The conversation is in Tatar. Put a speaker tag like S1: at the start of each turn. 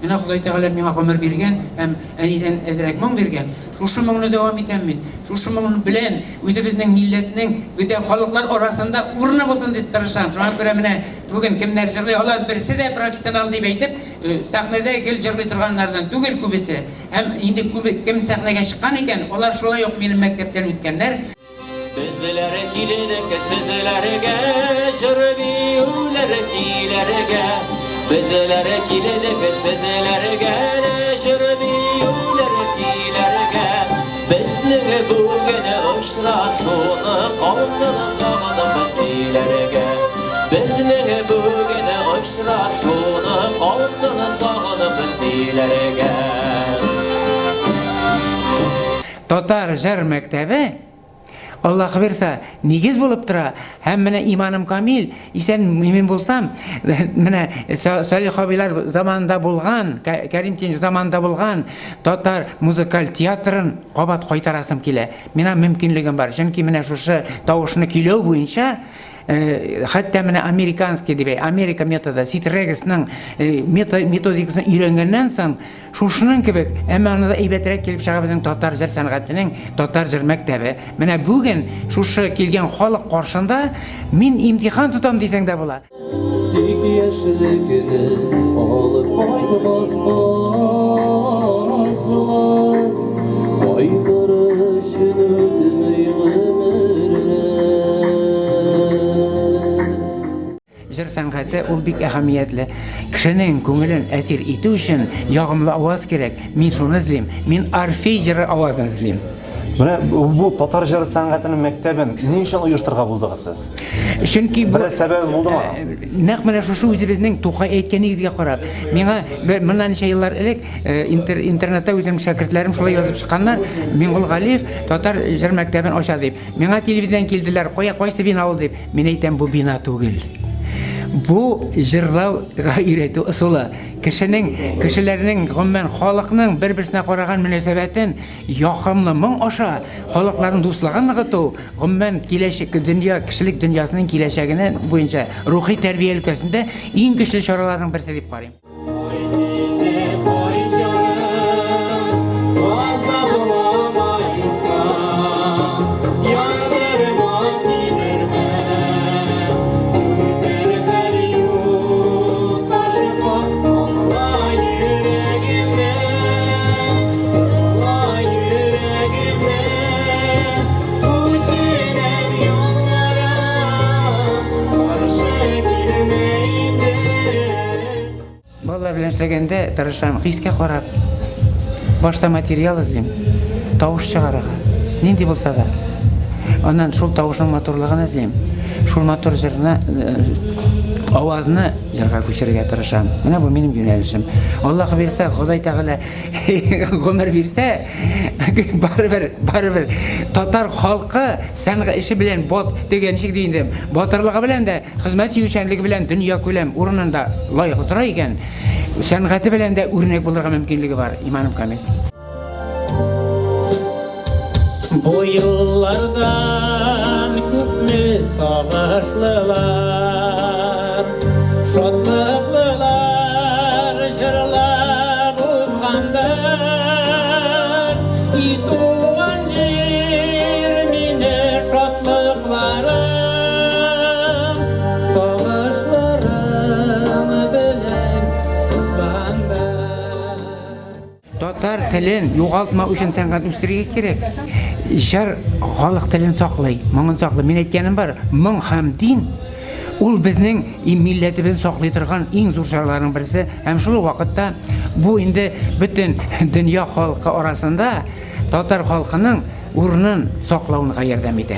S1: Менә Ходай Тәгалә миңа гомер биргән һәм әнидән әзрәк моң биргән. Шушы моңны дәвам итәм мин. Шушы моң белән үзебезнең милләтнең бүтән халыклар арасында урыны булсын дип тырышам. Шуңа күрә менә бүген кемнәр җырлый, алар берсе дә профессионал дип әйтеп, сәхнәдә гел җырлый торганнардан түгел күбесе. Һәм инде күбе кем сәхнәгә чыккан икән, алар шулай ук минем мәктәптән үткәннәр.
S2: Безләр килдек сезләргә, җыр биюләр көйләргә. Безләр килдек сезләргә, җыр биюләр көйләргә. Безнең бүген очрашуны калсын сагынып сөйләргә. Безнең бүген очрашуны калсын сагынып сөйләргә.
S1: Татар җыр мәктәбе, Аллаһ бирса, нигез булып тора. Һәм менә иманым камил, исән имин булсам, менә Салих абыйлар заманында булган, Кәрим Тинчурин заманында булган татар музыкаль театрын кабат кайтарасым килә. Миңа мөмкинлегем бар. Чөнки менә шушы тавышны көйләү буенча хәтта менә американский дип, Америка методы, Сид Регисның методикасын өйрәнгәннән соң, Шушының кебек, әмма аны да әйбәтрәк килеп чыга безнең татар җыр сәнгатенең татар җыр мәктәбе. Менә бүген шушы килгән халык каршында мин имтихан тотам дисәң дә була.
S2: Тик яшьлекне алып кайтмас казлар, Кайтыр өчен үтми гомерләр.
S1: Җыр сәнгате ул бик әһәмиятле. Кешенең күңелен әсир итү өчен ягымлы аваз кирәк. Мин шуны эзлим. Мин Орфей җыры авазын эзлим.
S3: Менә бу татар җыры сәнгатенең мәктәбен ни өчен оештырырга булдыгыз сез?
S1: Чөнки бу
S3: Берәр сәбәбе булдымы аның?
S1: Нәкъ менә шушы үзебезнең Тукай әйткән нигезгә карап. Миңа бер моннан ничә еллар элек интер, интернетта үземнең шәкертләрем шулай язып чыкканнар, Миңгол Галиев татар җыр мәктәбен ача дип. Миңа телевидениедән килделәр, кая кайсы бина ул дип. Мин әйтәм, бу бина түгел. Бу җырлауга өйрәтү ысулы. Кешенең, кешеләрнең, гомумән, халыкның бер-берсенә караган мөнәсәбәтен ягымлы моң аша халыкларның дуслыгын ныгыту, гомумән, киләчәк дөнья, кешелек дөньясының киләчәгенә буенча рухи тәрбия өлкәсендә иң көчле чараларның берсе дип карыйм. Балалар белән эшләгәндә тырышам, хискә карап, башта материал эзлим, тавыш чыгарырга, нинди булса да. Аннан шул тавышның матурлыгын эзлим, шул матур җырны, авазны җырга күчерергә тырышам. Менә бу минем юнәлешем. Аллаһ бирсә, Ходай Тәгалә гомер бирсә, барыбер, барыбер татар халкы сәнгать эше белән бот дигән ничек дим инде, батырлыгы белән дә, хезмәт сөючәнлеге белән дөнья күләм урынында лаеклы тора икән, сәнгате белән дә үрнәк булырга мөмкинлеге бар, иманым камил.
S2: Бу юллардан күпме сагышлылар, шатлыклылар җырлап узгандыр. И туган җир, мине шатлыкларым, сагышларым белән сызландыр.
S1: Татар телен югалтмау өчен сәнгать үстерергә кирәк. Җыр халык телен саклый, моңын саклый. Мин әйткәнем бар, моң һәм дин ул безнең милләтебезне саклый торган иң зур чараларның берсе. Һәм шул ук вакытта бу инде бөтен дөнья халкы арасында татар халкының урынын саклауга ярдәм итә.